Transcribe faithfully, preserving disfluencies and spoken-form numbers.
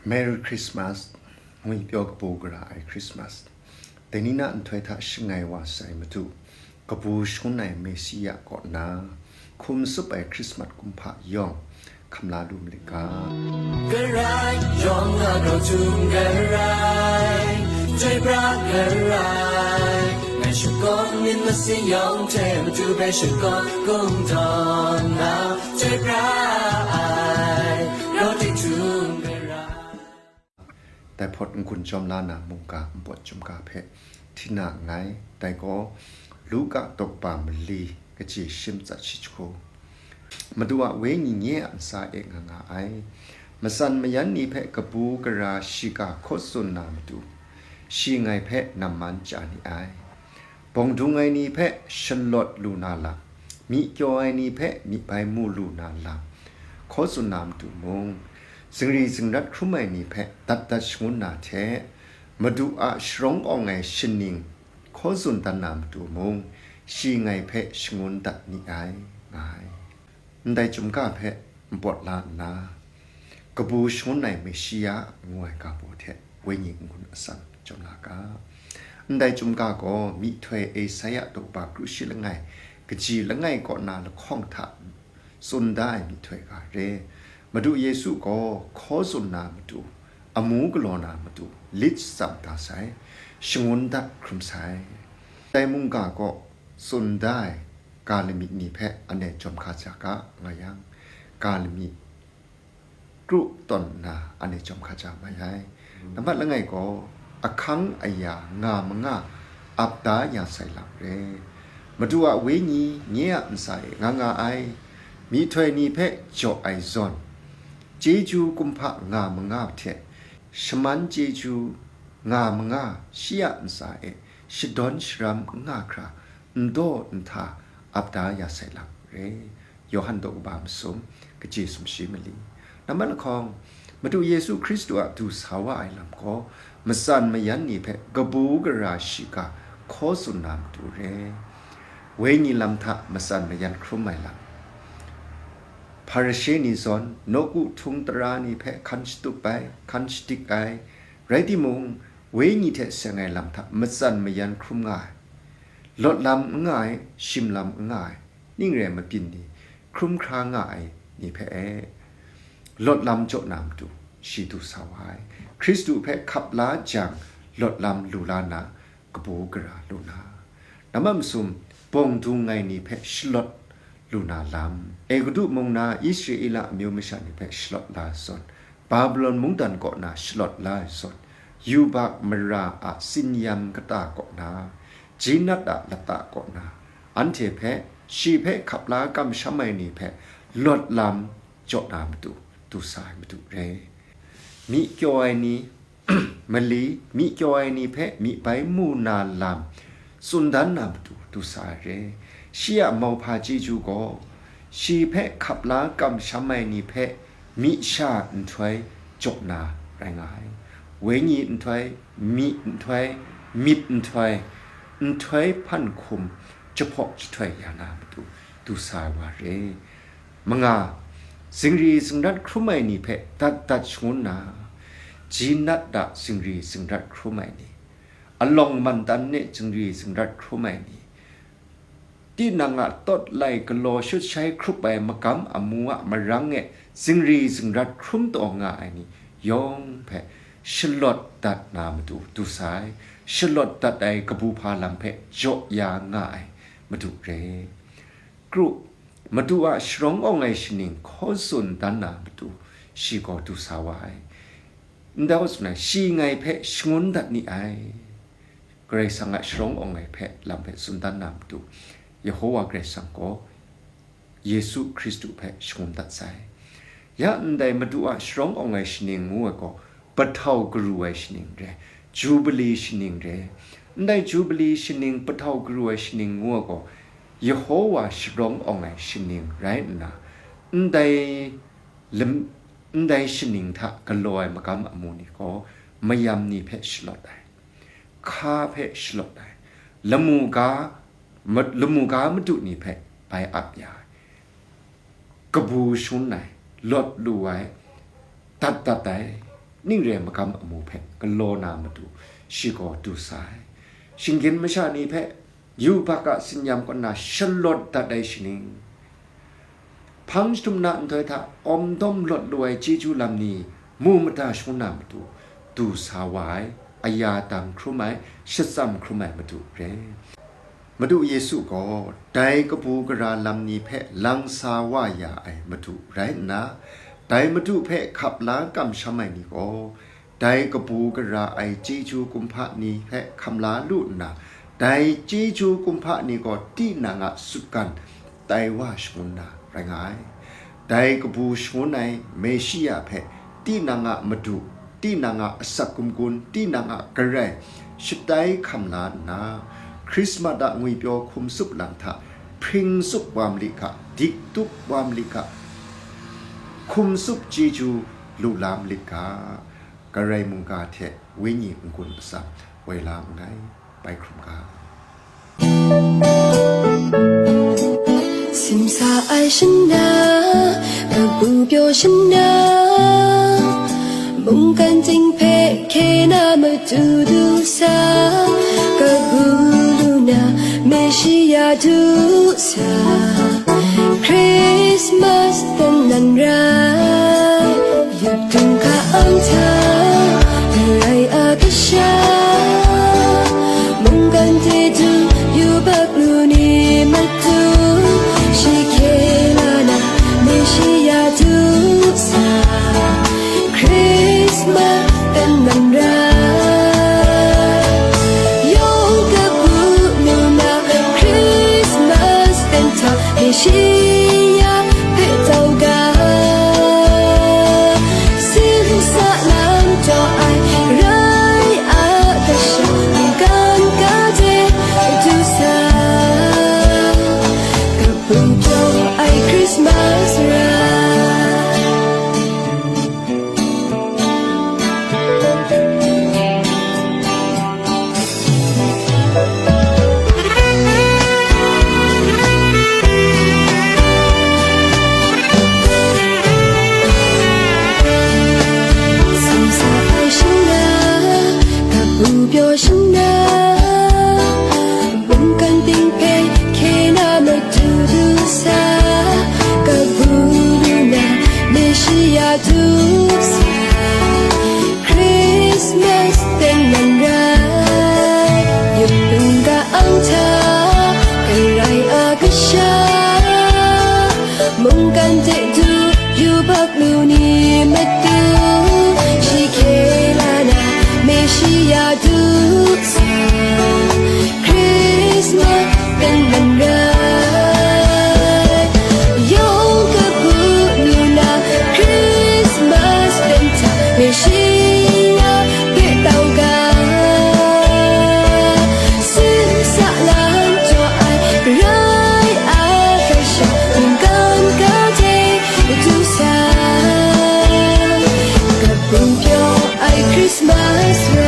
Merry Christmas, ngwi pyaw kabu gara ai Christmas. Dai ni na nhtoi hta shangai wa sai Madu, kabu shangun ai Mesia kaw na, hkum tsup ai Christmas kumhpa yawng, hkam la lu malit ga. Garai, yawng a grau htum garai, chyoi pra garai, ngai shakawn myit masin yawng hte Madu hpe shakawn kungdawn na, chyoi pra ai, grau tik htum garai. Dai hpawt n-gun jawm la na mungga npawt chyum ga hpe hti na nngai. Dai gaw, Luka daw kaba mali, kaji shim tsat shi jahku. Madu a Wenyi nye a ntsa e nga nga ai. Matsan mayan ni hpe kabu gara shiga hkaw tsun na matu, shi ngai hpe namman chya ni ai. Bawng dung ai ni hpe shalawt lu na lam, myi kyaw ai ni hpe myi bai mu lu na lam, hkaw tsun na matu mung, zingri zingrat hkrum ai ni hpe dat dat shangun na hte, Madu a sharawng awng ai shaning hkaw tsun dan na matu mung, shi ngai hpe shangun dat ni ai, nga ai. Ndai chyum ga hpe npawt la nna, kabu shangun ai Meshia ngu ai ga baw hte wenyi n-gun atsam jawm la ga. Ndai chyum ga gaw myihtoi Esaia daw kaba kru shi langai, kaji langai kaw na lahkawng hta tsun da ai myihtoi ga re. Madu Yesu gaw hkaw tsun na matu, amu galaw na matu, lit shatsam da sai, shangun dat hkrum sai. Dai mungga gaw tsun da ai ga lamik ni hpe anhte jawm hka ja ga, nga yang, ga lamik kru tawn nna anhte jawm hka ja mai ai. Nambat langai gaw, ahkang aya nga manga ap da ya sai lam re. Madu a Wenyi nye a ntsa e nga nga ai, myihtoi ni hpe jaw ai zawn, chyeju kumhpa nga manga hte shaman chyeju nga manga shi a ntsa e shadawn sharam n nga hkra, n daw n hta ap da ya sai lam re. Yawhan daw kaba masum, kaji sumshi mali. Nambat lahkawng, Madu Yesu Hkristu a du sa wa ai lam gaw, matsan mayan ni hpe kabu gara shiga hkaw tsun na matu re. Wenyi lam hta matsan mayan hkrum ai lam. Hparishe ni zawn, nawku htung tara ni hpe hkan shatup ai, hkan shadik ai, rai timung, Wenyi hte seng ai lam hta matsan mayan hkrum nga ai, lawt lam n nga ai, shim lam n nga ai, ning re ai mabyin ni, hkrum hkra nga ai ni hpe e, lawt lam jaw na matu, shi du sa wa ai. Hkristu hpe hkap la jang, lawt lam lu la na, kabu gara lu na, nambat masum, bawng dung ai ni hpe shalawt lu na lam, Egutu mung na Israela amyu masha ni hpe shalawt la ai zawn, Babilon mungdan kaw na shalawt la ai zawn, yubak mara a tsin-yam kata kaw na, jinat a lata kaw na, anhte hpe, shi hpe hkap la kamsham ai ni hpe lawt lam jaw na matu, du sa ai matu re. Myi kyaw ai ni, mali, myi kyaw ai ni hpe myi bai mu na lam tsun dan na matu du sa ai re. Shi a mauhpa chyeju gaw, shi hpe hkap la kamsham ai ni hpe myi sha nhtoi jaw na rai nga ai. Wenyi nhtoi, myi nhtoi, myit nhtoi, nhtoi hpan hkum jahpaw jahtoi ya na matu du sa ai wa re. Manga, zingri zingrat hkrum ai ni hpe dat dat shangun na, jinat da zingri zingrat hkrum ai ni, alawng mantan e zingri zingrat hkrum ai ni, tinang a tawt lai galaw shut shai hkrup ai magam amu a marang e zingri zingrat hkrum taw nga ai ni yawng hpe shalawt dat na matu du sa ai, shalawt dat ai kabu hpa lam hpe jaw ya nga ai matu re. Kru, Madu a sharawng awng ai shaning hkaw tsun dan na matu, shi gaw du sa wa ai. Ndai tsun ai, shi ngai hpe shangun dat ni ai. Karai Kasang a sharawng awng ai hpe lam hpe tsun dan na matu, Yehowa Karai Kasang gaw Yesu Hkristu hpe shangun dat sai. Ya ndai Madu a sharawng awng ai shaning ngu ai gaw, pahtau garu ai shaning re, Jubili shaning re. Ndai Jubili shaning, pahtau garu ai shaning ngu ai gaw, Yehowa sharawng awng ai shaning rai nna, ndai lam-, ndai shaning hta galaw ai magam amu ni gaw, mayam ni hpe shalawt ai, hka hpe shalawt ai, lamu ga, ma-, lamu ga madu ni hpe bai ap ya ai, kabu shangun ai, lawt lu ai, dat dat ai, ning re magam amu hpe galaw na matu, shi gaw du sa ai. Shinggyim masha ni hpe yubak a tsin-yam kaw na shalawt dat ai shaning, hpang jahtum na nhtoi hta awm dawm lawt lu ai chyeju lam ni mu mada shangun na matu, du sa wa ai, aya dang hkrum ai, shatsam hkrum ai matu re. Madu Yesu gaw dai kabu gara lam ni hpe lang sa wa ya ai madu rai nna, dai madu hpe hkap la kamsham ai ni gaw, dai kabu gara ai chyeju kumhpa ni hpe hkam la lu nna, dai chyeju kumhpa ni gaw tinang a sutgan tai wa shangun na rai nga ai. Dai kabu shangun ai Meshia hpe tinang a madu, tinang a asak gumgun, tinang a Karai shatai hkam la nna, Hkrismat a ngwipyaw hkum tsup lam hta hpring tsup wa malit ga, dik tup wa malit ga, hkum tsup chyeju lu la malit ga, Karai mungga hte Wenyi n-gun atsam woi la nngai. Bai hkrum ga. Simsa ai shana, kabu pyaw shana, mungkan ting hpe hkye na matu du sa, kabu lu na Meshia du sa, Christmas dan nan rai. Yuptung ka-ang hta, Karai a Kasha, mungkan hte du yubak lu ni matu, shi hkye la na Meshia du sa, Christmas dan nan rai. Yawng kabu lu na Christmas dan hta, Meshia hpe tau ga, simsa lam taw ai Karai a Kasha, mungkan ga de du sa, kabu pyaw ai Christmas rai. Simsa ai shana, kabu pyaw shana, mungkan ting hpe hkye na matu du sa, kabu lu na Meshia du sa, Christmas dan nan rai. Yuptung ka-ang hta, Karai a Kasha, mungkan hte du yubak lu ni matu, shi hkye la na Meshia du sa, Christmas dan nan rai. Yawng kabu lu na Christmas dan hta, Meshia hpe tau ga, simsa lam taw ai Karai a Kasha, mungkan ga de du sa, kabu pyaw ai Christmas rai.